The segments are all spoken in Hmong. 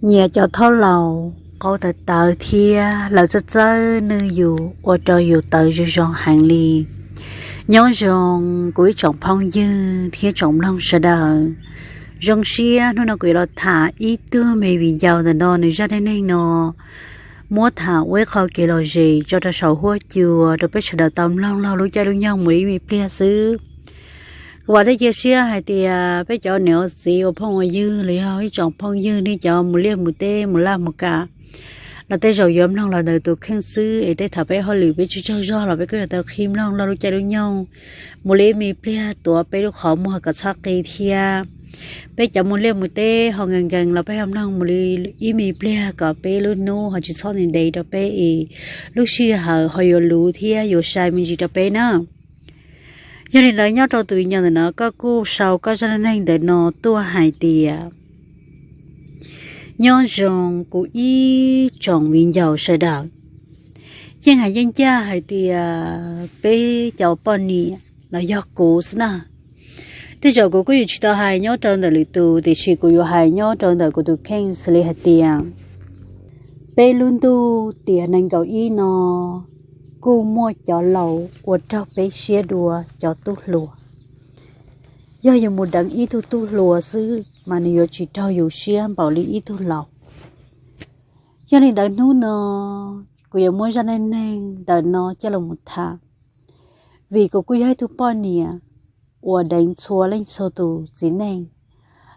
Nyiam cov thaub laus qau tawv tawv thiab lawv txawj txawj nwj yus ua rau yus tawv zoo zoo heev li. Nyob zoo kuv ib tsoom phooj ywg thiab tsoom mloog sawv daws. Zoo siab hnub no kuv yuav los tham ib tug me viv ncaus ntawm no nws zaj neej neeg no muab tham ua ib qho kev lom zem tso rau saum huab cua rau peb sawv daws tau mloog laug lub caij lub nyoog mus li ib me pliag xwb. Kuv vam thiab cia siab hais tias peb cov niam ua txiv ua phooj ua ywg los yog ib tsoom phooj ywg nej cov mus liaj mus teb mus laj mus kam los tej zaum yuav mloog los ntawm tus kheej xwb es tej thaum peb hauj lwm peb tsis tsaug zog los peb kuj yuav tau qhib mloog laug lub caij lub nyoog mus li ib me pliag tuav peb lub qhov muag kom txhob qi thiab. Peb cov mus liaj mus teb ho nkees nkees los peb ho mloog mus li ib me pliag kom peb lub hnub ho tsis txhob ntev ntev rau peb es lub sij hawm ho yuav luv thiab yuav sai me ntsis rau peb na. Yog li ntawd nyob rau tus viv ncaus ntawm no koj kuj sau koj zaj neej neeg ntawm no tuaj hais tias nyob zoo kuv ib tsoom viv ncaus sawv daws. Yeej hais yeej ncaj hais tias peb cov poj niam los yog kuv xwb na. Tej zaum kuv kuj yuav tsis tau hais nyob rau ntawm lwm tus tiam sis kuv yuav hais nyob rau ntawm kuv tus kheej xws li hais tias peb lub ntuj tiam nees nkaum ib no kuj muaj cov laus ua raug peb siab dua cov tub hluas. Yog yus mus deev ib tug tub hluas xwb mas nws yuav tsis raug yus siab npaum li ib tug laus. Yog li ntawd hnub no kuv yuav muab zaj neej neeg ntawm no coj los mus tham, vim kuv kuj yog ib tug poj niam uas deev txhua leej txhua tus txiv neej,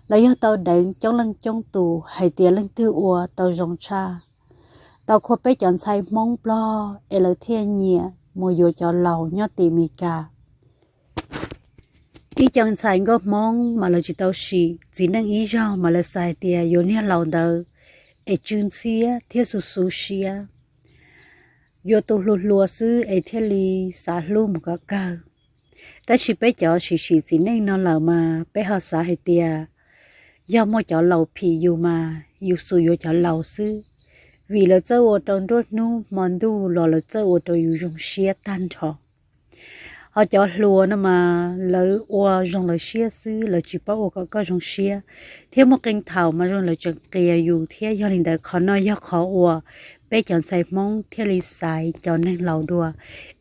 los yog tau deev coob leej coob tus hais tias leej twg ua tau zoo tshaj, tau khuam peb cov ntxhais Hmoob Nplog es lawv thiaj nyiam mus yuav cov laus nyob tim Meskas. Ib co ntxhais nkauj Hmoob mas lawv tsis tau sim txiv neej ib zaug mas lawv xav hais tias yuav niag laus ntawd es tsw ntxhiab thiab xuv xuv siab, yuav tus hluas hluas xwb es thiaj li xav hlub mus kom kawg. Tab sis peb cov sim sim txiv neej no lawm mas peb ho xav hais tias yog muaj cov laus phim yus mas yus xum yuav cov laus xwb, vim lawv txawj ua rau nruab hnub hmo ntuj los lawv txawj ua rau yus zoo siab tag nrho. Ho cov hluas no mas lawv ua zoo lawv siab xwb, lawv tsis paub ua kom koj zoo siab, thiab muaj qee thaum mas zoo lawv tseem qias yus thiab. Yog li ntawd qhov no yog qhov uas peb cov ntxhais Hmoob thiaj li xaiv cov neeg laus dua.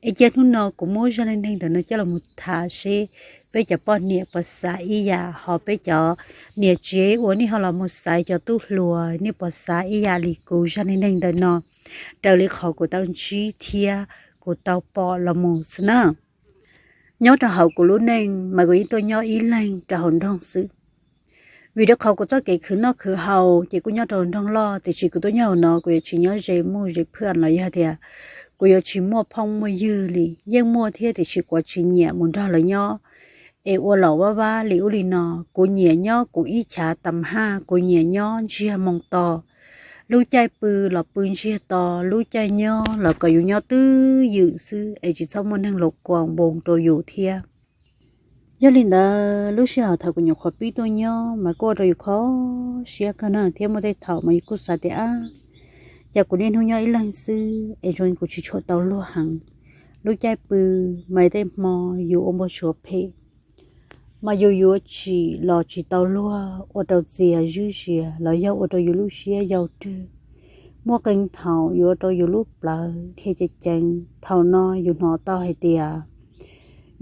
Es cia hnub no kuv muab zaj neej neeg ntawm no coj los mus tham seb peb cov poj niam puas xav ib yam, ho peb cov niam tsev uas nej ho los mus xaiv cov tub hluas nej puas xav ib yam li kuv zaj neej neeg ntawm no, raws li qhov kuv tau ntsib thiab kuv tau pom los mus xwb na. Nyob rau hauv kuv lub neej mas kuv yeej tuaj nyob ib leeg rau hauv nroog xwb. Vim rau qhov kuv txoj kev khwv noj khwv haus ces kuj nyob rau hauv nroog loj, tiam sis kuv tuaj nyob hauv no kuv yuav tsis nyob ze muj ze phaj los yog tias kuv yuav tsis muaj phooj muaj ywg li. Yeej muaj thiab tiam sis kuv tsis nyiam mus nrog lawv nyob es ua laus vaj vab li ub li no. Kuv nyiam nyob kuv ib chav tam haj, kuv nyiam nyob ntsiag moo to. Lub caij pw los pw ntsiag to, lub caij nyob los kom yus nyob twj ywm xwb es tsis txhob muaj neeg los kuas npoo rau yus thiab. Yog li ntawd lub sij hawm thaum kuv nyuam qhuav pib tuaj nyob mas kuj ua rau yus kho siab kawg na, thiab muaj tej thaum mas yus kuj xav tias ab, cas kuv niaj hnub nyob ib leeg xwb es zoo kuv tsis tshua tau luag heev. Lub caij pw mas tej hmo yus ua npau suav phem, mas yus yuav tsim los tsis tau luag, ua rau txias zwb zias los yog ua rau yus lub siab yau rwg. Muaj qee thaum yuav ua rau yus lub plawv dhia ceev ceev. Thaum no yus hnov tau hais tias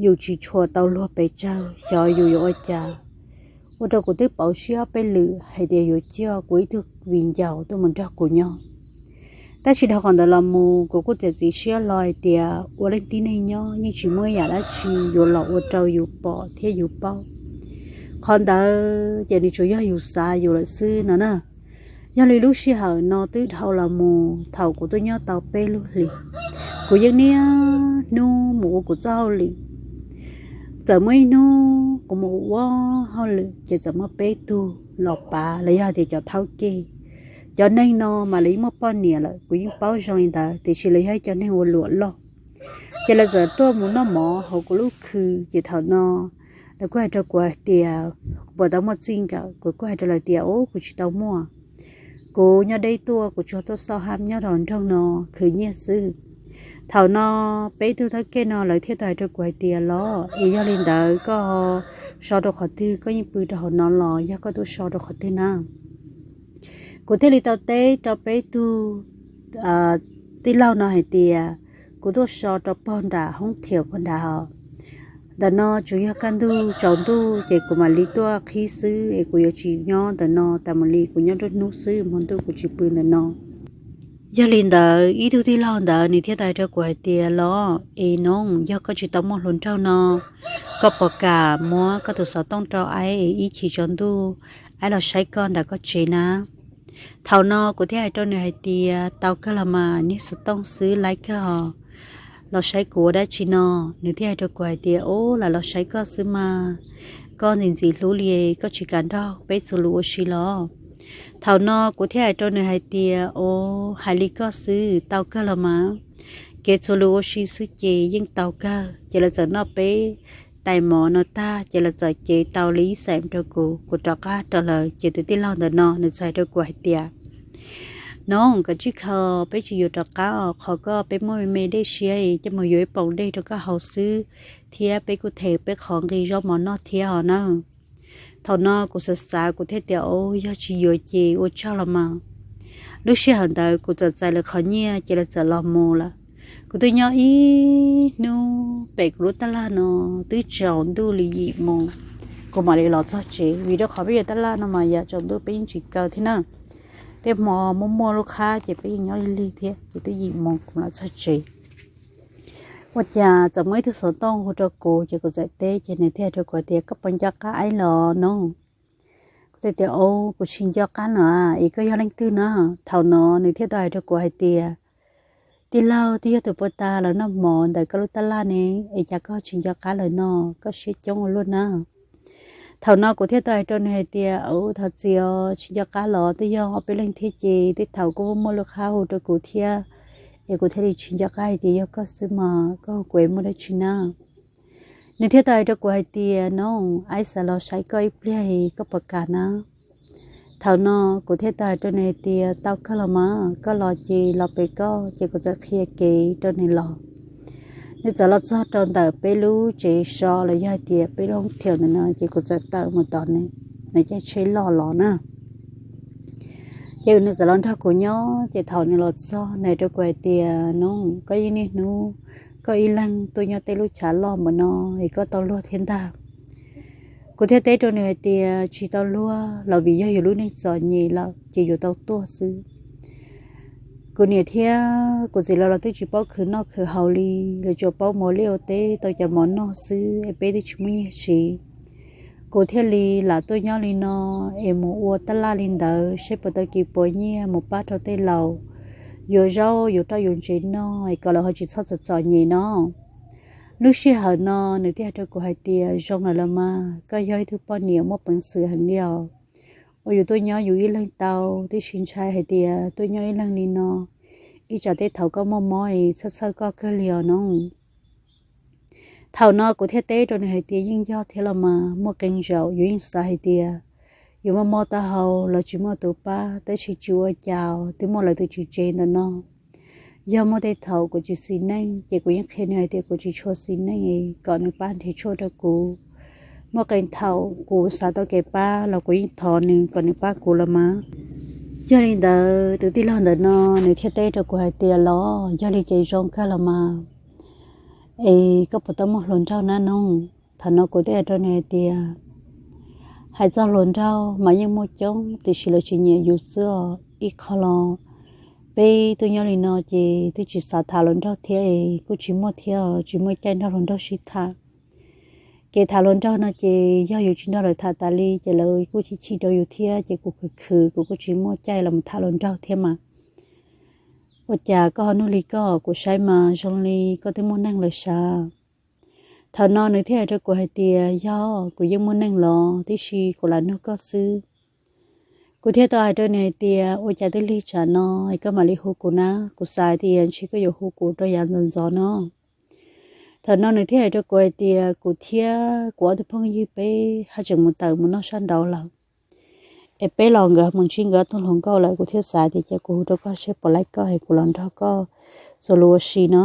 yus tsis tshua tau luag pes tsawg, xyov yus yuav ua cas. Ua rau kuv twb pauv siab ob peb lwm hais tias yuav coj kuv ib tug viv ncaus tuaj mus nrog kuv nyob. Tab sis dhau qhov ntawd los mus kuv kuj txiav txim siab hlo hais tias ua leej tib neeg nyob yeej tsis muaj ib yam dab tsi yuav los ua rau yus pom thiab yus paub. Qhov ntawd ces nws tsuas yog yus xav yus lawm xwb no na. Yog li lub sij hawm no twb dhau los mus thaum kuv tuaj nyob tau peb lub hlis, kuv yeej niaj hnub mus ua kuv txoj hauj lwm. Txawm muaj ib hnub kuv mus ua ua hauj lwm ces txawm muaj peb tug los pav los yog tias cov thaub ceg. Cov neeg no mas lawv yeej muaj poj niam lawm, kuv yeej paub zoo li ntawd, tiam sis lawv yog ib cov neeg ua luam loj. Ces lawv txawm tuaj mus noj mov hauv kuv lub khw, ces thaum no lawv kuj hais rau kuv hais tias kuv puas tau muaj txij nkawm, kuv kuj hais rau lawv tias ub, kuv tsis tau muaj. Kuv nyob deb tuaj, kuv tsuas tuaj xauj hab nyob rau nroog no khwv nyiaj xwb. Thaum no peb tug thawj kej no lawv thiaj tau hais rau kuv hais tias los es yog li ntawd koj so rau qhov twg, koj yeej pw rau hauv no los yog koj tuaj so rau qhov twg na? Kuv thiaj li tau teb rau peb tug tij laug no hais tias, kuv tuaj so rau pog nram hoob thiam pog nrad os. Ntawm no tsuas yog kaj ntug tsaus ntuj ces kuv mam li tuaj qhib xwb es kuv yuav tsis nyob ntawm no tas mus li, kuv nyob nruab hnub xwb, hmo ntuj kuv tsis pw ntawm no. Yog li ntawd ib tug tij laug ntawd nws thiaj tau hais rau kuv hais tias, los es nob, yog koj tsis tau muaj hluas nraug no, koj puas kam muab koj tus xov tooj rau aib es ib chim tsaus ntuj aib los saib koj ntawm koj tsev na? Thaum no kuv thiaj hais rau nws hais tias, tau kawg los mas, niag xov tooj xwb laib kawg os, los saib kuv ua dab tsi no? Nws thiaj hais rau kuv hais tias, ub, lam los saib koj xwb mas, koj ntxim ntxim hlub li, koj tsis kam nrog peb txuas lus ua si los? Thaum no kuv thiaj hais rau nws hais tias, ub, hais li koj xwb tau kawg los mas, kev txuas lus ua si xwb ces yeej tau kawg. Ces lawv txawm noj peb tais mov no tag ces lawv txawm cev tau li ib xeem rau kuv, kuv rov qab rau lawv. Ces tus tij laug ntawm no nws txawm hais rau kuv hais tias, nob, koj tsis khaws, peb tsis yuav rov qab os, qhov koj peb muaj me me dej siab coj mus yuav ib poom dej rau koj haus xwb, thiab peb kuj them peb qhov nqi zaub mov noj thiab os na. Thaum no kuv xav xav kuv thiaj tias, ub, yog tsis yuav ces ua tsaug los mas. Lub sij hawm ntawd kuv txawm txais lawv qhov nyiaj ces lawv txawm los mus lawm. Kuv twb nyob ib hnub pem kuv lub taj laj no, twb tsaus ntuj li yim moos, kuv mam li los txog tsev, vim rau qhov peb yuav taj laj no mas yav tsaus ntuj peb yeej tsis kaw thiab na. Tej hmo muaj muaj lub qhab ces peb yeej nyob lig lig thiab, ces twb yim moos kuv los txog tsev. Ua cas txawm muaj ib tug xov tooj hu rau kuv, ces kuv txawm teb, ces nws thiaj hais rau kuv tias, koj puas nco qab aib los no? Kuv thiaj tias, ub, kuv tsis nco qab no, es koj yog leej twg na? Thaum no nws thiaj tau hais rau kuv hais tias, tij laug, twb yog tus puag ta los noj mov ntawm koj lub taj laj ne, es cas koj tsis nco qab lawm no, koj siab coob ua luaj na. Thaum no kuv thiaj tau hais rau nws hais tias, ub, thov txim os, tsis nco qab los, twb yog ob peb leeg thiab ces tej thaum kuj muaj muaj lub qhab hu rau kuv thiab, es kuv thiaj li tsis nco qab hais tias yog koj xwb mas, koj hu kuv es muaj dab tsi na? Nws thiaj tau hais rau kuv hais tias, nob, aib xav los saib koj ib pliag, koj puas kam na? Thaum no kuv thiaj tau hais rau nws hais tias, tau kawg los mas, koj los ces los pem koj. Ces kuv txawm qhia kev rau nws los. Nws txawm los txog rau ntawm peb lub tsev so los yog hais tias peb lub hoob thiam ntawm no, ces kuv txawm tawm mus tom nws, nws caij tsheb loj los na. Ces nws txawm los nrog kuv nyob, ces thaum nws los txog nws hais rau kuv hais tias, nob, koj yeej niaj hnub koj ib leeg tuaj nyob tej lub chav loj npaum no, es koj tau luag thiab ntag? Kuv thiaj teb rau nws hais tias, tsis tau luag los, vim yog yus lub neej txom nyem lawm ces yuav tau tuag xwb. Kuv niam thiab kuv txiv lawv los twb tsis paub khwv noj khwv haus li, lawv tsuas paub mus ua liaj ua teb tau cov mov noj xwb, es peb twb tsis muaj nyiaj siv. Kuv thiaj li lam tuaj nyob li no, es mus ua taj laj li ntawd seb puas tau kev puas nyiaj mus pab rau tej laus, yuav zaub yuav roj yuav ntsev noj, es kom lawv ho tsis txhob txom txom nyem no. Lub sij hawm no nws thiaj hais rau kuv hais tias, zoo lawm los mas, koj yog ib tug poj niam muaj peev xwm heev li os, uas yus tuaj nyob yus ib leeg tau, tiam sis ntshai hais tias tuaj nyob ib leeg li no, ib tsam tej thaum koj muaj mob es txhawj txhawj koj kawg li os no. Thaum no kuv thiaj teb rau nws hais tias, yeej yog thiab los mas, muaj qee zaum yus yeej xav hais tias yus muaj mob taub hau los tsis muaj tus pab, tab sis tsis ua cas, twb muaj lawv tus tswv tsev ntawm no. Yog muaj tej thaum kuv tsis xis neej ces kuv yeej qhia nws hais tias kuv tsis tshua xis neej, kom nws pab nrhiav tshuaj rau kuv. Muaj qee thaum kuv xav tau kev pab los kuv yeej thov nws kom nws pab kuv los mas. Yog li ntawd tus tij laug ntawm no nws thiaj teb rau kuv hais tias, los yog li ces zoo kawg los mas, es koj puas tau muaj hluas nraug na no? Thaum no kuv thiaj hais rau nws hais tias, hais txog hluas nraug mas yeej muaj coob, tiam sis lawv tsis nyiam yus xwb os. Ib qho los peb tuaj nyob li no ces twb tsis xav tham hluas nraug thiab, kuj tsis muaj thiab, tsis muaj caij nrog hluas nraug sib tham. Kev tham hluas nraug no ces yog yus tsis nrog lawv tham tas li ces lawv kuj chim chim rau yus thiab, ces kuv khwv khwv kuv kuj tsis muaj caij los tham hluas nraug thiab mas. Ua cas koj ho nug li koj? Kuv saib mas zoo li koj twb muaj neeg lawm sav. Thaum no nws thiaj hais rau kuv hais tias, yog, kuv yeej muaj neeg los, tiam sis kuv lam nug koj xwb. Kuv thiaj tau hais rau nws hais tias, ua cas twb lig tsam no es koj mam li hu kuv na? Kuv xav tias ntshe koj yuav hu kuv rau yav ntxov ntxov no. Thaum no nws thiaj hais rau kuv hais tias, kuv thiab kuv ob tug phooj ywg peb haj tseem mus tawm mus noj sab nraud lawm, es peb los nkawd mus ntsib nkawd ob tug hluas nkauj lawm. Kuv thiaj xav tias cia kuv hu rau koj seb puas laib koj es kuv los nrog koj txuas lus ua si no.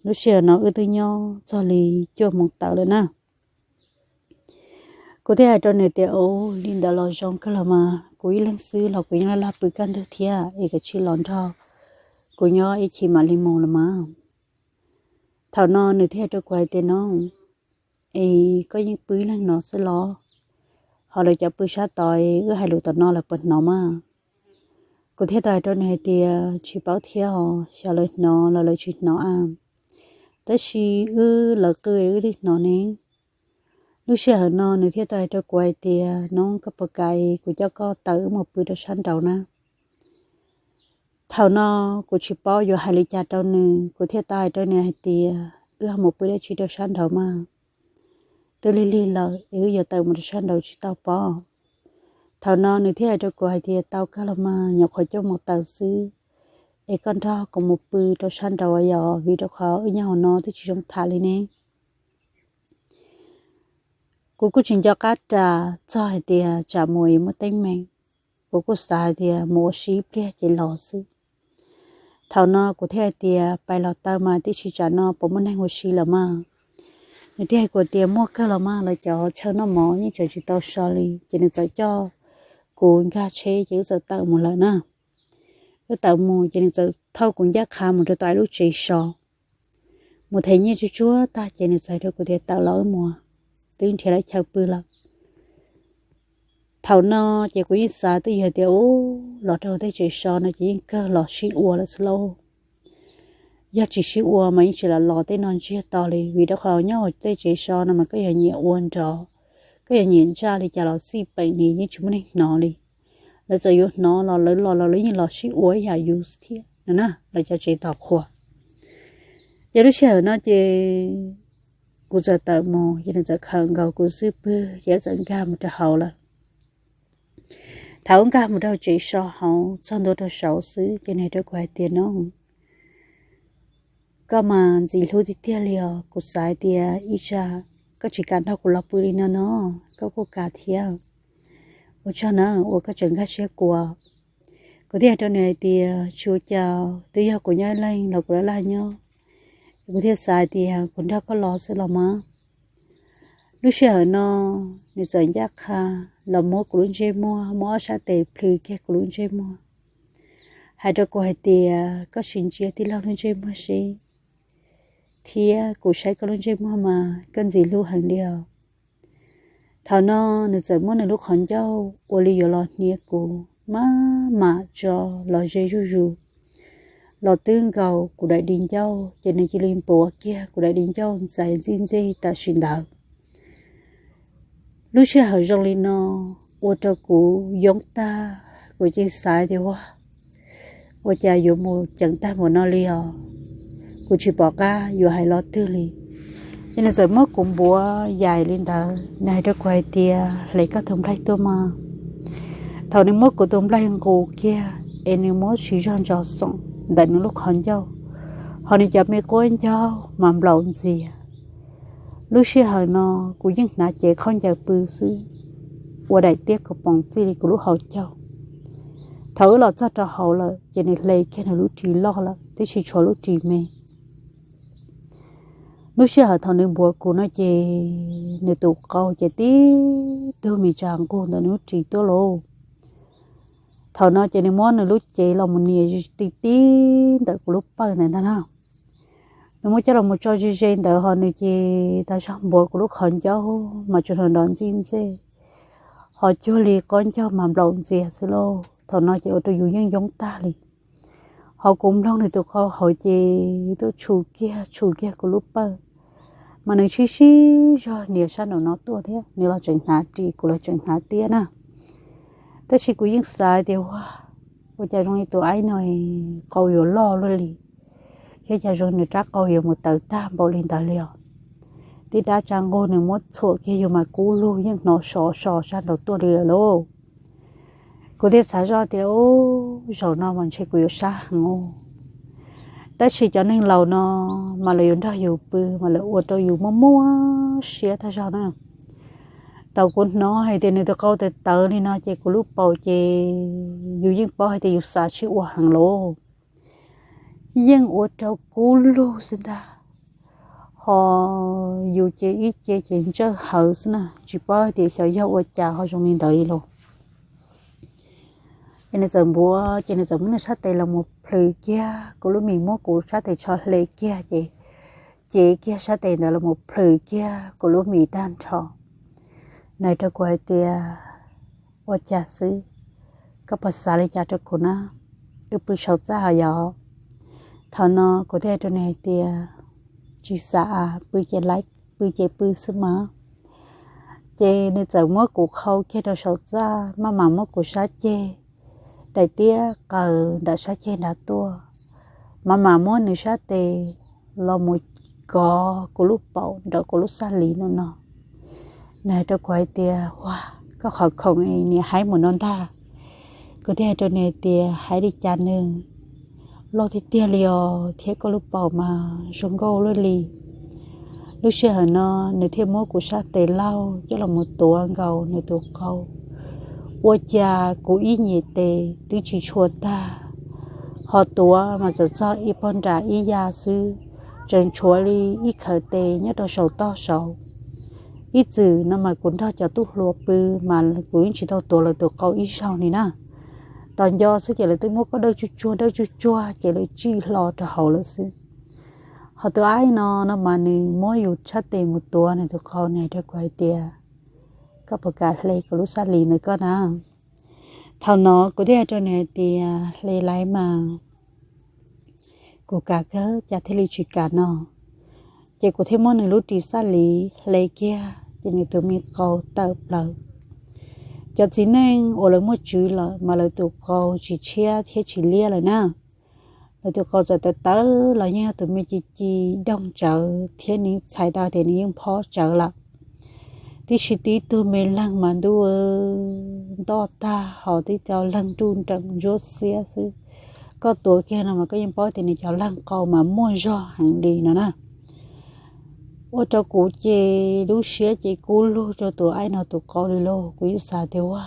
Lub sij hawm no wb twb nyob txog li cuaj moos tawm lawm na. Kuv thiaj hais rau nws tias, u, li ntawd los zoo kawg los mas, kuv ib leeg xwb los kuv yeej laj laj pw kaj ntug thiab es koj cia li los nrog kuv nyob ib chim mam li mus los mas. Thaum no nws thiaj hais rau kuv hais tias, Nob, es koj yeej pw ib leeg no xwb los? Ho lawv cov pw sab tod wb hais lus tom no lawv puas hnov mas? Kuv thiaj tau hais rau nws hais tias, Tsis paub thiab os, xyov lawv hnov los lawv tsis hnov a, tab sis wb lawv qw wb twb hnov ne. Lub sij hawm no nws thiaj tau hais rau kuv hais tias, Nob, koj puas kam kuv coj koj tawm wb mus pw rau sab nraud na? Thaum no kuv tsis paub yuav hais li cas rau nws, kuv thiaj tau hais rau nws hais tias, Wb ho mus pw dab tsi rau sab nraud mas? Twb lig lig lawm es wb yuav tawm mus rau sab nraud tsis tau pob? Thaum no nws thiaj hais rau kuv hais tias, Tau kawg los mas, nyuam qhuav coj mus tawm xwb, es koj nrog kuv mus pw rau sab nraud yom, vim rau qhov wb nyob hauv no twb tsis zoo tham li ne. Kuv kuj tsis nco qab ras txog hais tias tsam mus yuav muaj teeb meem, kuv kuj xav hais tias mus ua si ib pliag ces los xwb. Thaum no kuv thiaj hais tias, Pais los tau mas, tiam sis tsam no puas muaj neeg ua si lawm mas? Nws thiaj hais kuv tias, Muaj kawg los mas, lawv cov chaw noj mov yeej tseem tsis tau so li. Ces nws txawm coj kuv nkag tsheb ces wb txawm tawm mus lawm na. Wb tawm mus ces nws txawm thauj kuv ncaj qha mus rau tom lub tsev so, mus them nyiaj tsuag tsuag tag ces nws txawm hais rau kuv tias, Tawm los wb mus, twb nrhiav lawv chaw pw lawm. Thaum no ces kuv yeej xav twj ywm tias, Ub, los rau tej tsev so no ces yeej kawg los sib ua lawm xwb lauj. Yog tsis sib ua mas yeej tsis lam los tej no ntsiag to li, vim rau qhov nyob hauv tej tsev so no mas koj yog nyiam ua nrov, koj yog nyiam ntsaj li cas los xij peem li yeej tsis muaj neeg hnov li. Lawv txawm yuav hnov los lawv los los lawv yeej los sib ua ib yam yus thiab no na, lawv cov tsev tov qhuas. Ces lub sij hawm no ces kuv txawm tawm mus ces nws txawm khawm nkaus kuv xub pwg ces wb txawm nkag mus rau hauv lawm. Thaum wb nkag mus rau tsev so hauv txog ntua rau saud xwb ces nws hais rau kuv hais tias, Nob, koj mas ntxim hlub tiag tiag li os. Kuv xav hais tias ib tsam koj tsis kam nrog kuv los pw li no no, koj kuj kam thiab. Ua tsaug na uas koj tseem nkag siab kuv. Kuv thiaj hais rau nws hais tias, Tsis ua cas, twb yog kuv nyob ib leeg los kuv laj laj nyob, kuv thiaj xav hais tias kuv nrog koj los xwb los mas. Lub sij hawm no nws txawm ncaj qha los muab kuv lub ntsej muag, muab ob sab tes plhws kiag kuv lub ntsej muag, hais rau kuv hais tias, Koj sim ntsia tij laug lub ntsej muag seb, thiab kuv saib koj lub ntsej muag mas koj ntxim hlub heev li os. Thaum no nws txawm muab nws lub qhov ncauj ua li yuav los hnia kuv, maj mam tso los ze zuj zus, los twb nkaus kuv daim di ncauj ces nws cia li npuav kiag kuv daim di ncauj ntxais ntxij ntxej tam sim ntawd. Lub sij hawm zoo li no ua rau kuv yoob tag, kuv cia li xav tias, Ua, ua cas yuav mus ceev tag npaum no li os? Kuv tsis pom qab yuav hais lo twg li. Ces nws txawm muab kuv npuav yaim li ntawd, nws hais rau kuv hais tias, Hle koj tus nplaig tuaj mas. Thaum nws muab kuv tus nplaig nqus kiag es nws muab siv zog ntsos xoom ntawm nws lub qhov ncauj, ho nws cov me quab ncaug mas nplaum ntxias. Lub sij hawm no kuv yeej hnav cev khaub ncaws pw xwb, ua daim tiab kaus poom txij li kuv lub hauv caug. Thaum wb los txog rau hauv lawm ces nws hle kiag nws lub ris loj lawm, tiam sis tshuav lub ris me. Lub sij hawm thaum nws npuav kuv no ces nws tus qau ces tib tug me tsa nqug ntawm nws lub ris tuaj lauj. Thaum no ces nws muab nws lub cev los mus nias ti ti ntawm kuv lub pawj ntawd ntag na. Nws muab coj los mus tso ze ze ntawd ho nws ces tas zog npuav kuv lub qhov ncauj mas tsuas nrov ntxij ntxej, ho cuag li quab ncaug mas nplaum ntxias xwb lauj. Thaum no ces ua rau yus yeej yoob tag li. Ho kuv mloog nws tus qau hauv ces tuaj tshum kiag tshum kiag kuv lub pawj, mas nws sib sib zog nias sab nraum no tuaj thiab, nws los tseem hnav ris kuv los tseem hnav tiab na. Tab sis kuv yeej xav tias, Ua, ua cas zoo li tus aib no qau yuav loj luaj li, thiab cas zoo nws rab qau yuav mus tawv tag npaum li ntawd li os. Tib rab tsa nqug nws muab txhuam kiag yus mas kub lug yeej hnov so so sab nraud tuaj li lawm lauj. Kuv thiaj xav zoj tias, Ub, zaum no mas ntshe kuv yuav sab heev ub. Tab sis cov neeg laus no mas lawv yuav nrog yus pw mas lawv ua rau yus muaj muaj siab tag zog na. Thaum kuv hnov hais tias nws tus qau tawv tawv li no ces kuv lub paum ces yus yeej paub hais tias yus xav sib ua heev lauj. Yeej ua rau kub lug xwb ntag. Ho yus ces ib ce ces ntsawj hawv xwb na, tsis paub hais tias xyov yog ua cas ho zoo li ntawd li lauj. Ces nws txawm npuav, ces nws txawm muab nws sab tes los mus plhws kiag kuv lub mis, muab kuv sab tes tsho hle kiag ces, ces kiag sab tes ntawd los mus plhws kiag kuv lub mis tag nrho. Nws hais rau kuv hais tias, ua cas xwb, koj puas xav li cas rau kuv na? Wb pw saum txaj os yog? Thaum no kuv thiaj hais rau nws hais tias, tsis xav, pw ces pw xwb mas. Ces nws txawm muab kuv qhau kiag rau saum txaj, maj mam muab kuv sab ceg daim tiab qaws nram sab ceg nrad tuaj, maj mam muab nws sab tes los mus kov kuv lub paum nrog kuv lub xab lis no no. Nws hais rau kuv hais tias, ua, koj qhov khoom es niam haib mus no ntag. Kuv thiaj hais rau nws hais tias, hais li cas nws loj tiag tiag li os, thiab koj lub paum mas zoo nkauj luaj li. Lub sij hawm no nws thiaj muab kuv sab tes laug coj los mus tuav nkaus nws tus qau. Ua cas kuv ib nyem tes twb tsis tshua tag, ho tuav mas txawm txog ib pob nram ib ya xwb, tseem tshuav li ib khawv tes nyob rau saum toj saud. Ib txwm no mas kuv nrog cov tub hluas pw mas kuv yeej tsis tau tuav lawv tus qau ib zaug li na. Tos nco xwb ces lawv twb muab koj dawj tsuj tsuag dawj tsuj tsuag ces lawv tsij hlo rau hauv lawm xwb. Ho tus aib no no mas nws muab yus sab tes mus tuav nws tus qau, nws hais rau kuv hais tias, koj puas kam hle kuv lub xab lis ntawm koj na? Thaum no kuv thiaj hais rau nws hais tias, hle laiv mas, kuv kam kawg, cas thiaj li tsis kam no. Ces kuv thiaj muab nws lub ris xab lis hle kiag ces nws tus me qau tawm plaws. Cov txiv neej uas lawv muaj tswv lawm mas lawv tus qau tsis tshiab thiab tsis liab lawm na. Lawv tus qau txawm tawv tawv los yeej yog tus me ci ci doog tsawv thiab nws txhais tau tias nws yeej phob tsawv lawm. Tib si tib tug me leeg mas ntuj ntoj tag, ho tib co leeg nruj nreem ntsuab xiab xwb. Koj tuav kiag no mas koj yeej paub tias nws cov leeg qau mas muaj zog heev li no na. Ua rau kuv ces lub siab ces kub lug rau tus aib no tus qau li lauj. Kuv yeej xav tias, ua,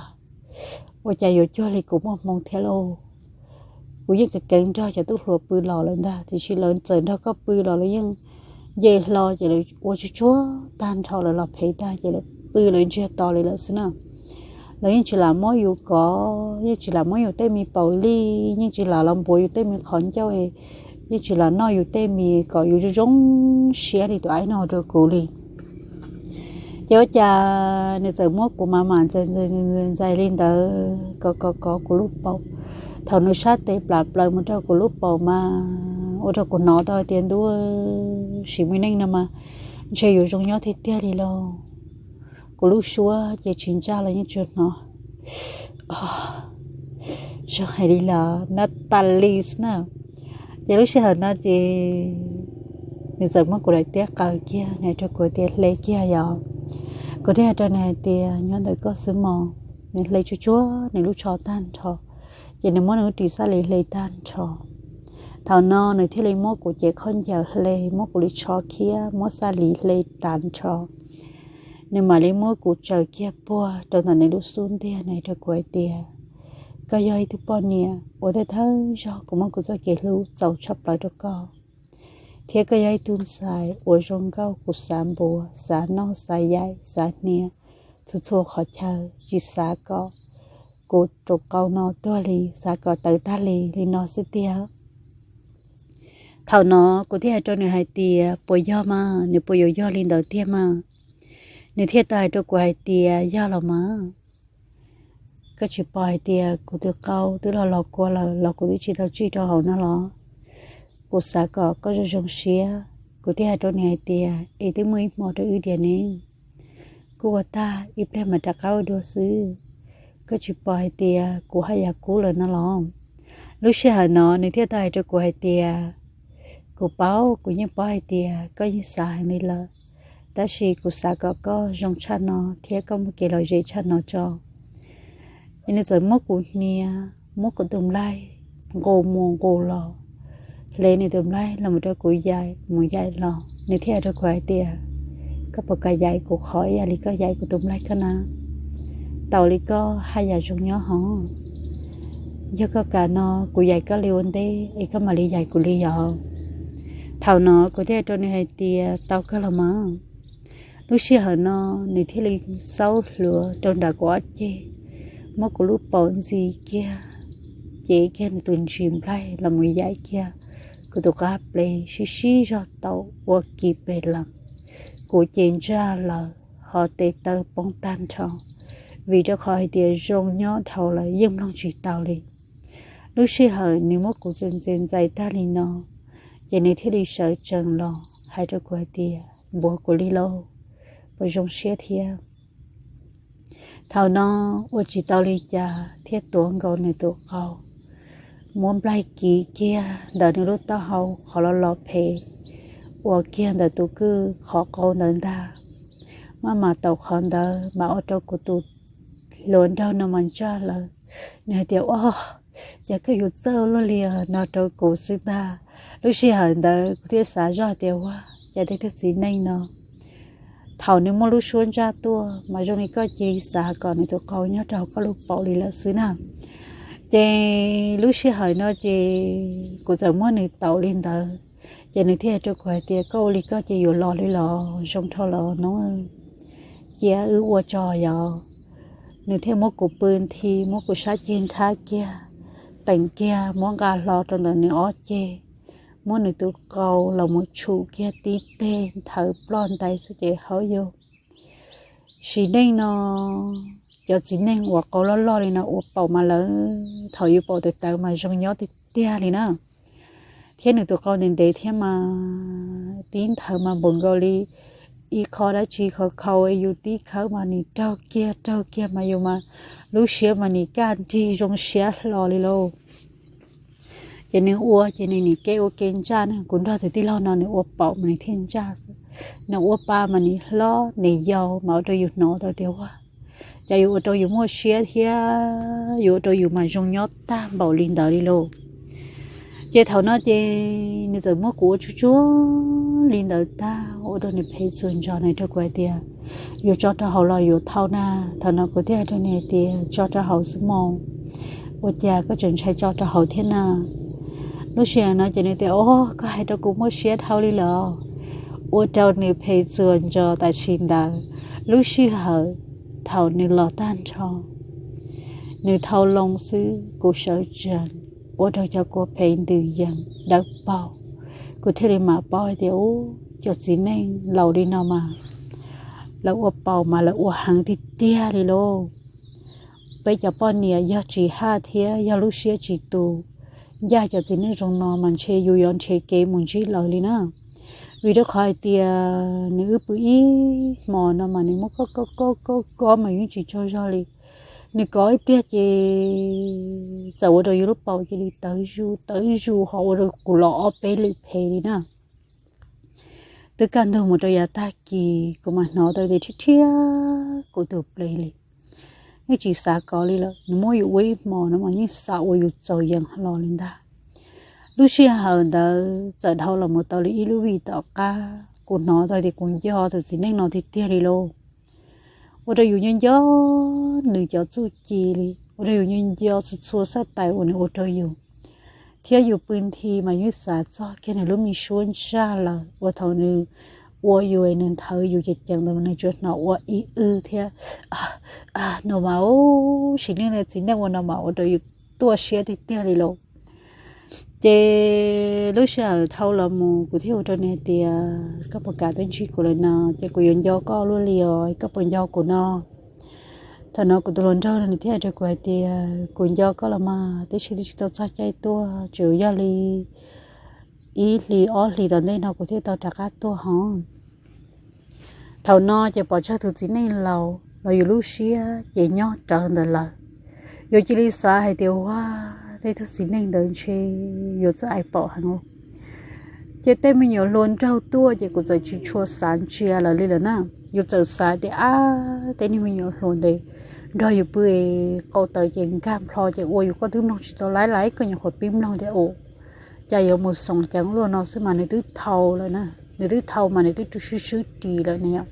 ua cas yuav cuag li kuv muaj hmoo thiab lauj. Kuv yeej kev kev nrog cov tub hluas pw los lawm ntag, tiam sis lawv txawm nrog koj pw los lawv yeej nce hlo ces lawv ua tsuj tsuag tag nrho, lawv los phem tag ces lawv pw lawv ntsiag to li lawm xwb na. Lawv yeej tsis lam muab yus kov, yeej tsis lam muab yus tej me paus lij, yeej tsis lam los npuav yus tej me qhov ncauj, yeej tsis lam noj yus tej me kom yus zoo zoo siab li tus aib no rau kuv li. Ces ua cas nws txawm muab kuv mam mam ntxais ntxais li ntawd, kov kov kov kuv lub paum. Thaum nws sab tes plam plaws mus rau kuv lub paum mas ua rau kuv hnov tau tias ntuj, sim me neej no mas ntshe yuav zoo nyob tiag tiag li lauj. Kuv lub suab ces tsis ntsaj los yeej tsuas hnov zoo hais li los nab tas li xwb na. Ces lub sij hawm no ces nws txawm muab kuv daim tiab qaws kiag, nws hais rau kuv tias hle kiag yom. Kuv thiaj hais rau nws hais tias nyob ntawm koj xwb mog. Nws hle tsuj tsuag nws lub tsho tag nrho, ces nws muab nws lub ris xab lis hle tag nrho. Thaum no nws thiaj li muab kuv cev khaub ncaws hle, muab kuv lub tsho khiab, muab xab lis hle tag nrho. Nws mam li muab kuv tsaws kiag puag rau ntawm nws lub xub ntiag, nws hais rau kuv hais tias, koj yog ib tug poj niam uas thawj thawj zaug kuv muab kuv txoj kev hlub txaus tshaj plaws rau koj, thiab koj yog ib tug ntxhais uas zoo nkauj kuv xav npuav, xav noj, xav yaim, xav hnia txhua txhua qhov chaw, tsis xav kom kuv tus qau no tuag li, xav kom tawv tag li li no xwb tiag. Thaum no kuv thiaj hais rau nws hais tias, puas yog mas, nws puas yuav yog li ntawd tiag mas? Nws thiaj tau hais rau kuv hais tias, yog los mas. Koj tsis pom hais tias kuv tus qau twb los los kua lawm los kuv twb tsis tau tsij rau hauv no los? Kuv xav kom koj zoo zoo siab. Kuv thiaj hais rau nws hais tias, es twb muaj ib hmo rau wb diam ne, kuj ua tag ib pliag mas rov qab ua dua xwb. Koj tsis pom hais tias kuv haj yam kub lawm no los? Lub sij hawm no nws thiaj tau hais rau kuv hais tias, kuv paub, kuv yeej paub hais tias koj yeej xav heev li lawm, tab sis kuv xav kom koj zoo tshaj no thiab koj muaj kev lom zem tshaj no tso. Ces nws txawm muab kuv hnia, muab kuv tus nplaig nqus mus nqus los, hle nws tus nplaig los mus rau kuv yaim mus yaim los, nws thiaj hais rau kuv hais tias, koj puas kam yaim kuv qhov ib yam li koj yaim kuv tus nplaig koj na? Tau li koj haj yam zoo nyob hov. Yog koj kam no kuv yaim koj li ua ntej es koj mam li yaim kuv li yom. Thaum no kuv thiaj hais rau nws hais tias, tau kawg los mas. Lub sij hawm no nws thiaj li xaub hluav rau nram kuv ob ceg, muab kuv lub paum ntxiv kiag, cev kiag nws tus ntsis nplaig los mus yaim kiag kuv tus qab ples sib sib zog tau ua kis pes lees. Kuv ces ntsaj lawm ho tes taw poob tag nrho, vim rau qhov hais tias zoo nyob dhau lawm yeej mloog tsis tau li. Lub sij hawm nws muab kuv ntxeev ntxeev ntxais tag li no, ces nws thiaj li sawv tsees los hais rau kuv hais tias, npuav kuv li lauj, puas zoo siab thiab? Thaum no ua tsis tau li cas thiaj tuav nkaus nws tus qau, muab nplaig kiv kiag ntawm nws lub taub hau qhov los los phem uas kiag ntawm tus kwj qhov qau ntawd ntag. Maj mam tau qhov ntawd mas ua rau kuv tus hluas nraug no mas ntsaj lawm. Nws hais tias, ua cas koj yuav txawj luaj li no rau kuv xwb ntag. Lub sij hawm ntawd kuv thiaj xav zoj tias, ua cas tej tug txiv neej no thaum nws muaj lub suab ntsaj tuaj mas zoo li koj cia li xav kom nws tus qau nyob rau hauv koj lub paum li lawm xwb na. Ces lub sij hawm no ces kuv txawm muab nws taum li ntawd, ces nws thiaj hais rau kuv hais tias, koj ua li koj ces yuav los li los zoo dhau los no, cia wb ua tso yog. Nws thiaj muab kuv pw nthi, muab kuv sab ceg nrhab kiag, teem kiag muab nqa hlo rau ntawm nws ob ceg, muab nws tus qau los mus tshum kiag tib teg nthawv ploj ntais xwb ces hauv yus. Sim neej no cov txiv neej uas qau loj loj li no ua paum mas lawv thaum yus paum tawv tawv mas zoo nyob tiag tiag li na. Thiab nws tus qau ntev ntev thiab mas tib nthawv mas npaum nkaus li ib qho dab tsi khau khau, yus tib khawb mas nim raug kiag raug kiag mas yus mas lub siab mas nim kaj nrig zoo siab hlo li lauj. Ces nws ua ces nws nim ke ua ke ntsaj na, kuv nrog tus tij laug no nws ua paum mas nws thiaj ntsaj xwb. Nws ua pa mas nim hlob nim yau mas ua rau yus hnov tau tias ua cas yuav ua rau yus muaj siab thiab yuav ua rau yus mas zoo nyob tag npaum li ntawd li lauj. Ces thaum no ces nws txawm muab kuv ua tsuag tsuag li ntawd tag ua rau nws phem txuas ntsos, nws rau kuv hais tias, yuav tso rau hauv los yuav thau na? Thaum no kuv thiaj hais rau nws hais tias, tso rau hauv xwb mas, ua cas koj tseem ntshai tso rau hauv thiab na? Lub sij hawm no ces nws tias, o, koj hais rau kuv muaj siab dhau li lawm. Ua rau nws phem txuas ntsos tam sim ntawd. Lub sij hawm thaum nws los tag nrho, nws thau loo xwb kuv sawv tsees, ua rau cov kua phem ntws yees dawb paug. Kuv thiaj li mam paub hais tias, u, cov txiv neej laus li no mas lawv ua paum mas lawv ua heev tiag tiag li lauj. Peb cov poj niam yog tsis haj thiab yog lub siab tsis tus, ncaj cov txiv neej zoo no mas ntshe yus yuav nrhiav kev mus ntsib lawv li na. Vim rau qhov hais tias nws wb pw ib hmos no mas nws muab kob kob kob kob kob mas yeej tsis tsaug zog li. Nws kov ib pliag ces txawm ua rau yus lub paum cia li tawv zus tawv zus ho ua rau kuv los ob peb lwm phem li na. Twb kaj ntug mus rau yav tag kis kuv mam hnov tau tias rhiab rhiab kuv tus ples li. Yeej tsis xav kov li lawm, nws muab yus ua ib hmos no mas yeej xav ua yus txaus yees hlo li ntag. Lub sij hawm ntawd txawm dhau los mus tau li ib lub vij tom qab kuv hnov tau tias kuv nco tus txiv neej no tiag tiag li lauj. Ua rau yus nco nco nws cov txuj ci li, ua rau yus nco nco txhua txhua xab tais uas nws ua rau yus. Thiab yus pw nthi mas yeej xav txog kiag nws lub me suab ntsaj lawm uas thaum nws ua yus nws nthawv yus ceev ceev ntawd nws tsuas hnov ua ib wb thiab no mas, sim neej no txiv neej ua no mas ua rau yus tuaj siab tiag tiag li lauj. Ces lub sij hawm dhau los mus kuv thiaj ua rau nws hais tias, koj puas kam tuaj ntsib kuv lawm no? Ces kuv yuav nco koj luaj li os, koj puas nco kuv no? Thaum no kuv tus hluas nraug nws thiaj hais rau kuv hais tias, kuv nco koj los mas, tab sis twb tsis tau txog caij tuaj, tseem yog li ib hlis ob hlis tom ntej no kuv thiaj tau rov qab tuaj hov. Thaum no ces pom tsawg tus txiv neej laus los yus lub siab ces nyob rawv ntawd lawm. Yus cia li xav hais tias, ua, tej tug txiv neej ntawd ntshe yuav txawj ais paum heev. Ces tej me nyuam hluas nraug tuaj ces kuv txawm tsis tshua xav ntsia lawv li lawm na. Yus txawm xav tias, ab, tej niag me nyuam hluas ntev nrog yus pw, qau taws ces nkag nplho ces ua yus koj twb mloog tsis tau laib laib, koj nyuam qhuav pib mloog tias, u, cas yuav mus xoom ceev luaj no xwb mas nws twb thau lawm na. Nws twb thau mas nws twb swb swb ris lawm ne yom.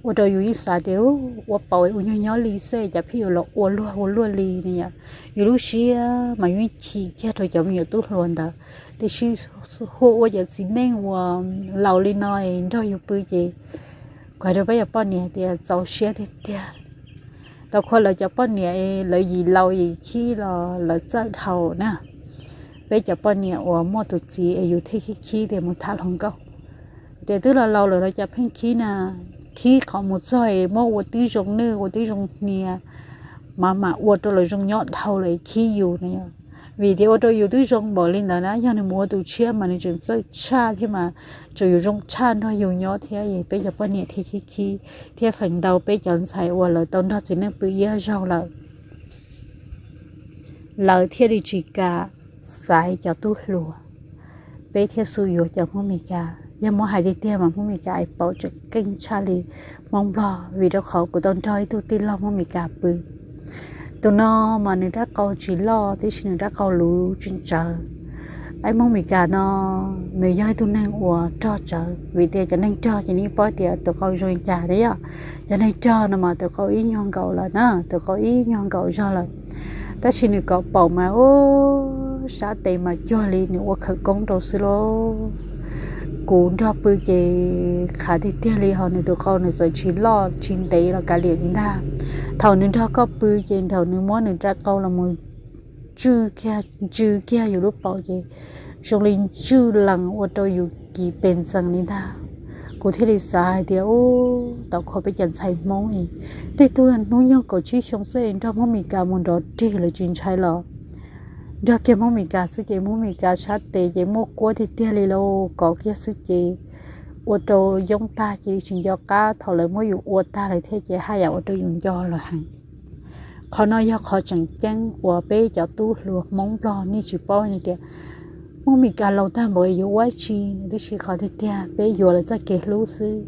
Ua rau yus yeej xav tias, ua paum ua nyuag nyob li xwb cas pheej yuav los ua luag ua luaj li ne yom. Yus lub siab mas yeej chim kiag rau cov me nyuam tub hluas ntawd, tiam sis hu ua cov txiv neej uas laus li no nrog yus pw ces kuv hais rau peb cov poj niam tias txaus siab tiag tiag. Tau qhov lawv cov poj niam es lawv yim laus yim khib los lawv txawj dhau na. Peb cov poj niam uas muaj tus txiv es yus thiaj khib khib tias mus tham hluas nkauj, tias twb laus laus lawm los cas pheej khib na. Khib qhov mus txog es muab ua tib zoo nwj ua tib zoo hnia, mas mam ua rau lawv zoo nyob dhau lawm khib yus na. Vim tias ua rau yus twb zoo npaum li ntawd na, yog nws mus ua tus tshiab mas nws tseem txawj tshaj thiab mas tseem yuav zoo tshaj nrog yus nyob thiab. Peb cov poj niam thiaj khib khib, thiab feem ntau peb cov ntxhais uas lawv tau nrog txiv neej pw ib zaug lawm, lawv thiaj li tsis kam xaiv cov tub hluas, peb thiaj xub yuav cov Hmoob Mes Kas. Yog muab hais tiag tiag mas Hmoob Mes Kas es paum tseem keej tshaj li Hmoob Nplog, vim rau qhov kuv tau nrog ib tug tij laug Hmoob Mes Kas pw. Tus no mas nws rab qau tsis loj tiam sis nws rab qau luv tseem tsawv. Ib Hmoob Mes Kas no nws yog ib tug neeg uas rog tsawv, vim tias cov neeg rog ces nej paub tias tus qau zoo li cas thiab yom. Cov neeg rog no mas tus qau ib nyuag nkaus lawm na, tus qau ib nyuag nkaus zog lawm. Tab sis nws kom paum mas ub, sab tes mas cuag li nws ua khawv koob rau xwb lauj. Kuv nrog pw ces qhav tiag tiag li, ho nws tus qau nws txawm tsis loj tsis ntev los kav liam li ntag. Thaum nws nrog koj pw ces thaum nws muab nws rab qau los mus tsw kiag, tsw kiag yus lub paum ces zoo li tsw lees ua rau yus kis pes ntxees li ntag. Kuv thiaj li xav hais tias ub, tau qhov peb cov ntxhais Hmoob es tej tug hnub nyoog kaum tsib xyoo xwb es nrog Hmoob Mes Kas mus nrov rig lawv tsis ntshai los. Nrog kiag Hmoob Mes Kas xwb ces Hmoob Mes Kas sab tes ces muaj quab tiag tiag li lauj, kov kiag xwb ces ua rau yoob tag cia li tsis nco qab, thaum lawv muab yus ua tag lawm thiab ces haj yam ua rau yus nco lawm heev. Qhov no yog qhov tseem ceeb uas peb cov tub hluas Hmoob Nplog nej tsis paub li tias Hmoob Mes Kas laus tag npaum yuav ua tsi, tiam sis qhov tiag tiag peb yuav lawv txoj kev hlub xwb.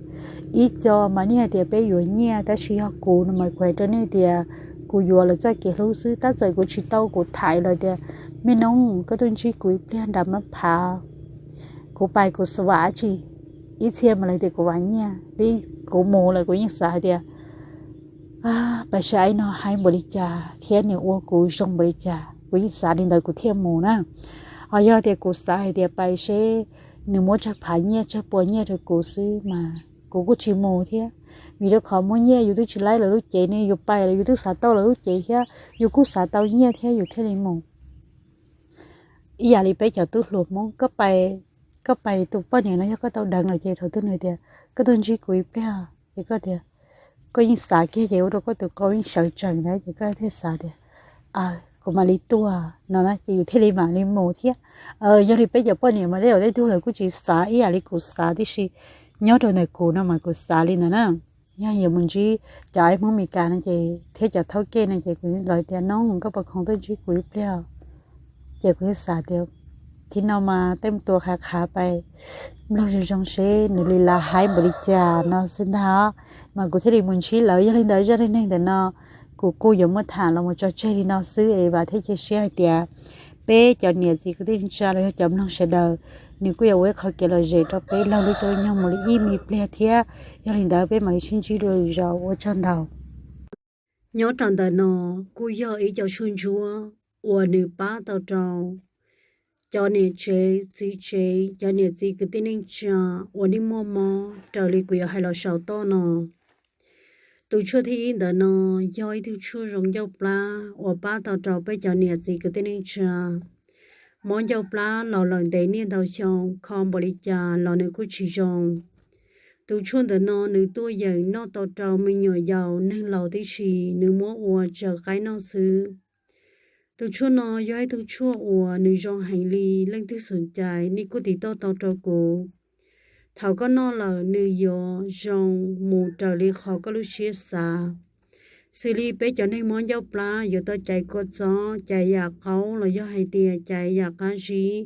Ib co mas nej hais tias peb yuav nyiaj, tab sis yog kuv no mas kuv hais rau nej tias kuv yuav lawv txoj kev hlub xwb. Tab txawm kuv tsis tau, kuv thaiv lawv tias, me noog, koj tuaj ntsib kuv ib pliag nram mab phav, kuv pais kuv xav vam dab tsi, ib txhia mas lawv tias kuv vam nyiaj, kuv mus lawm kuv yeej xav hais tias pais saib no haib npaum li cas thiab nws ua kuv zoo npaum li cas, kuv yeej xav li ntawd kuv thiaj mus na. Ho yog tias kuv xav hais tias pais seb nws muab tsawg phav nyiaj tsawg pua nyiaj rau kuv xwb mas kuv kuj tsis mus thiab. Vim rau qhov muaj nyiaj yus twb tsis laib lawv lub cev ne, yus pais los yus twb xav tau lawv lub cev thiab, yus kuj xav tau nyiaj thiab yus thiaj li mus. Ib yam li peb cov tub hluas Hmoob, koj pais tus poj niam no yog koj tau deev lawm ces thaum twg nws tias koj tuaj ntsib kuv ib pliag ces koj tias, koj yeej xav kiag ces ua rau koj tus qau yeej sawv tsees na ces koj thiaj xav tias kuv mam li tuaj no na ces yus thiaj li mam li mus thiab. Yog li peb cov poj niam mas tej zaum tej tug lawv kuj tsis xav ib yam li kuv xav tib si, nyob rau ntawm kuv no mas kuv xav li ntawd na. Yog yuav mus ntsib cov ib Hmoob Mes Kas no ces thiab cov thaub kej no ces kuv lawv tias, noog, koj puas khoom tuaj ntsib kuv ib pliag? Ces kuv yeej xav tias thib no mas tej mus tua qhav qhav pais mloog zoo zoo seb nws li las haib npaum li cas no xwb ntag. Mas kuv thiaj li mus ntsib lawv. Yog li ntawd zaj dab neeg ntawm no kuv kuj yuav muab tham los mus tso tseg li no xwb es vam thiab cia siab hais tias peb cov niam txiv kwv tij neej tsa los yog cov mloog sawv daws, nws kuj yuav ua ib qho kev lom zem rau peb laug lub caij nyoog mus li ib me pliag thiab. Yog li ntawd peb mam li sib ntsib dua lwm zaus, ua tsaug ntau. Nyob rau ntawm no kuj yog ib co tshuaj ntsuab uas nws pab tau rau cov niam tsev txiv tsev, cov niam txiv kwv tij neej tsa uas nej muaj mob raws li kuv yuav hais los saum toj no. Tus tshuaj thib ib ntawm no yog ib tug tshuaj zoo ncauj plab uas pab tau rau peb cov niam txiv kwv tij neej tsa. Mob ncauj plab los lawm ntev niaj ntau xyoo, kho npaum li cas los nws kuj tsis zoo. Tus tshuaj ntawm no nws tuaj yeem noj tau rau me nyuam yaus neeg laus tib si, nws muab ua tsaws qaib noj xwb. Tus tshuaj no yog ib tug tshuaj uas nws zoo heev li, leej twg xom cai nej kuj tiv toj tau rau kuv. Thaum koj noj lawm nws yuav zoo mus raws li qhov koj lub siab xav. Xws li peb cov neeg mob ncauj plab yuav tau cais kua txob, cais yam qaub los yog hais tias cais yam qab zib,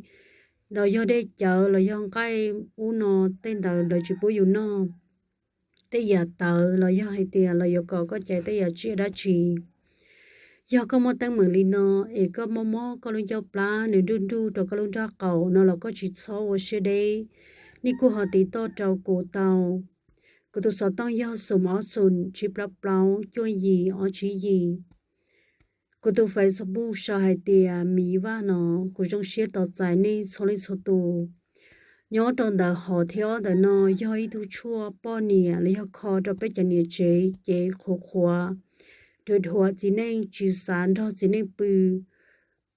los yog dej cawv los yog nqaij ub no, tej ntawd lawv tsis pub yus noj. Tej yam tawv los yog hais tias lawv yuav kom koj cais tej yam tsiaj dab tsi. Yog koj muaj teeb meem li no es koj mob mob koj lub ncauj plab, nws nruj nruj rau koj lub nrab qaum no los koj tsis txhob ua siab deb, nej kuj ho tiv toj rau kuv tau. Kuv tus xov tooj yog xoom ob xoom tsib plaub plaub cuaj yim ob tsib yim. Kuv tus Facebook sau hais tias Miv Vaj no, kuv zoo siab tos txais nej txhua leej txhua tus. Nyob rau ntawm hom thib ob ntawm no yog ib tug tshuaj poj niam los yog kho rau peb cov niam tsev cev qhuav qhuav, dhuav dhuav txiv neej, tsis xav nrog txiv neej pw,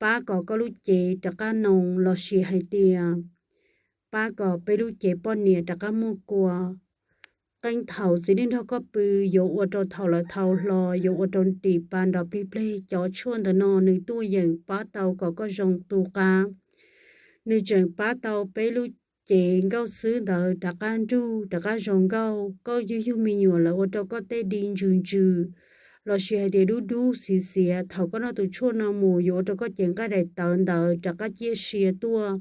pab kom koj lub cev rov qab noo lossis hais tias pab kom peb lub cev poj niam rov qab muaj kua. Qee thaum txiv neej nrog koj pw yuav ua rau thaum lawv thaum hlo, yuav ua rau ris pa nrov plig pleg. Cov tshuaj ntawm no nws tuaj yeem pab tau kom koj zoo tu qab. Nws tseem pab tau peb lub cev nkauj xwb ntawd rov qab nrug, rov qab zoo nkauj. Koj yug yug me nyuam lawv ua rau koj tej di ntsws ntsws lossis hais tias dub dub xiav xiav, thaum koj noj tus tshuaj no mus yuav ua rau koj cev nqaij daim tawv ntawd rov qab ciaj sia tuaj,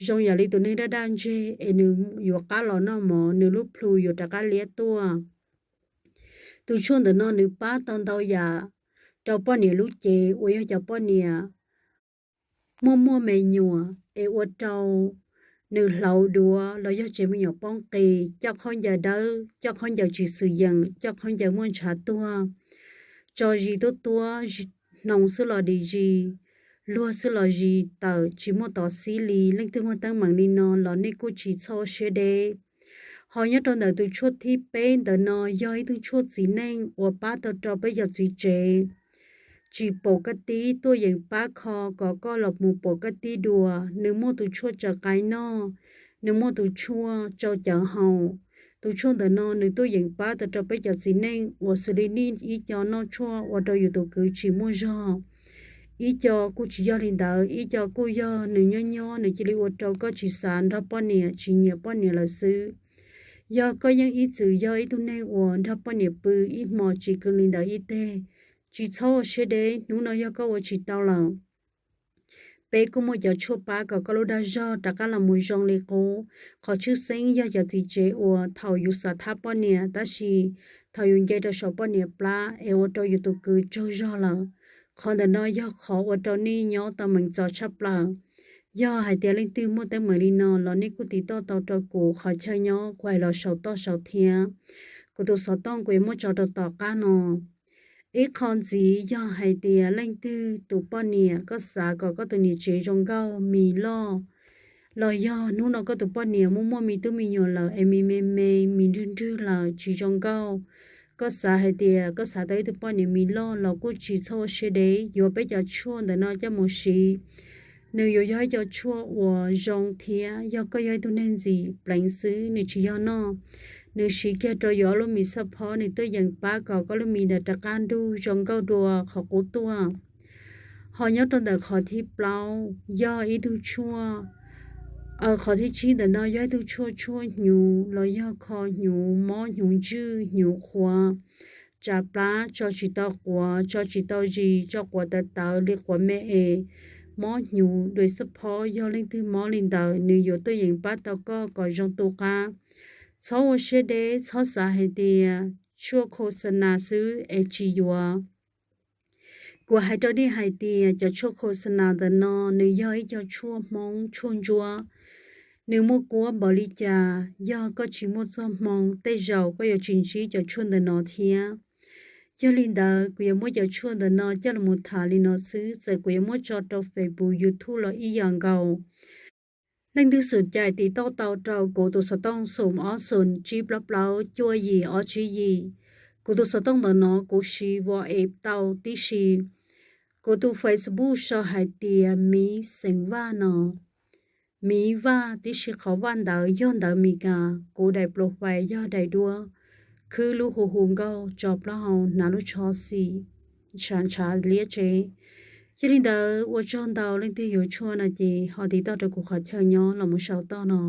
zoo yam li tus neeg daj daj ntseg es nws yuav qab los noj mov, nws lub plhu yuav rov qab liab tuaj. Tus tshuaj ntawm no nws pab tau ntau yam rau poj niam lub cev uas yog cov poj niam muaj muaj me nyuam es ua rau nws hlauv duav los yog tsev me nyuam poob qis, coj khaub ncaws dawb, coj khaub ncaws tsis xwm yeem, coj khaub ncaws muaj ntshav tuag, tso zis tuab tuab, hnoos xwb los dim zis, luag xwb los zis tawm tsis muaj tov xib li. Leej twg muaj teeb meem li no los nej kuj tsis txhob siab deb. Ho nyob rau ntawm tus tshuaj thib peb ntawm no yog ib tug tshuaj txiv neej uas pab tau rau peb cov txiv tsev tsis pom kab tib, tuaj yeem pab kho kom koj los mus pom kab tib dua. Nws muaj tus tshuaj tsaws qaib noj, nws muaj tus tshuaj tsau cawv haus. Tus tshuaj ntawm no nws tuaj yeem pab tau rau peb cov txiv neej uas xws li nej ib co noj tshuaj ua rau yus tus kwv tsis muaj zog. Ib co kuj tsis yog li ntawd, ib co kuj yog nws nyob nyob nws cia li ua rau koj tsis xav nrog poj niam, tsis nyiam poj niam lawm xwb. Yog koj yeej ib txwm yog ib tug neeg uas nrog poj niam pw ib hmo tsis kw li ntawd ib teg, tsis txhob ua siab deb, hnub no yog koj ua tsis tau lawm. Peb kuj muaj cov tshuaj pab kom koj lub dag zog rov qab los mus zoo li qub. Qhov tshwj xeeb yog cov txiv tsev uas thaum yus xav thab poj niam tab sis thaum yus nce rau saum poj niam plab es ua rau yus tus kwv tsaug zog lawm. Qhov ntawm no yog qhov ua rau nej nyob tau meem txom tshaj plaws. Yog hais tias leej twg muaj teeb meem li no los nej kuj tiv toj tau rau kuv qhov chaw nyob, kuv hais los saum toj saud thiab. Kuv tus xov tooj kuv yuav muab tso rau tom qab no. Ib qho ntxiv yog hais tias leej twg tus poj niam koj xav kom koj tus niam tsev zoo nkauj, mis loj, los yog hnub no koj tus poj niam muaj muaj me tub me nyuam lawm es mis me me, mis nrwg nrwg lawm tsis zoo nkauj, koj xav hais tias koj xav tau ib tug poj niam mis loj los kuj tsis txhob ua siab deb, yuav peb cov tshuaj ntawm no coj mus siv. Nws yuav yog ib co tshuaj uas zoo thiab yog koj yog ib tug neeg ntxim pleev xwb, nws tsis yog noj. Nws siv kiag rau yus ob lub mis xab phob, nws tuaj yeem pab kom koj lub mis ntawd rov qab nrug zoo nkauj dua qhov qub tuaj. Ho nyob rau ntawm qhov thib plaub yog ib tug tshuaj, qhov thib tsib ntawm no yog ib tug tshuaj tshuaj hnyuv los yog kho hnyuv, mob hnyuv ntswj, hnyuv qhuav, tsav plab tso tsis tau quav, tso tsis tau zis, tso quav tawv tawv li quav me es, mob hnyuv, dua xab phob, yog leej twg mob li ntawd nws yuav tuaj yeem pab tau koj kom zoo tu qab. Txhob ua siab deb, txhob xav hais tias tshuaj khos xa nas xwb es tsis yuav. Kuv hais rau nej hais tias cov tshuaj khos xa nas ntawm no nws yog ib co tshuaj Hmoob tshuaj ntsuab. Nws muaj kuab npaum li cas, yog koj tsis muaj txoj hmoo tej zaum koj yuav tsis ntsib cov tshuaj ntawm no thiab. Yog li ntawd kuv yuav muab cov tshuaj ntawm no coj los tham li no xwb, txawm kuv yuav muab tso rau Facebook, YouTube los ib yam nkaus. Leej twg xom cai tiv toj tau rau kuv tus xov tooj xoom ob xoom tsib plaub plaub cuaj yim ob tsib yim. Kuv tus xov tooj ntawm no kuv siv WhatsApp tau tib si. Kuv tus Facebook sau hais tias Miv Xeem Vaj no. Miv Vaj tib si, qhov Vaj ntawd yog ntawv Mes Kas, kuv daim profile yog daim duab, khwb lub hu hu nkauj, tso plaub hau, hnav lub tsho xim, ntshav ntshav liab tsev. Yog li ntawd ua tsaug ntau, leej twg yuav tshuaj no ces ho tiv toj rau kuv qhov chaw nyob los mus saum toj no.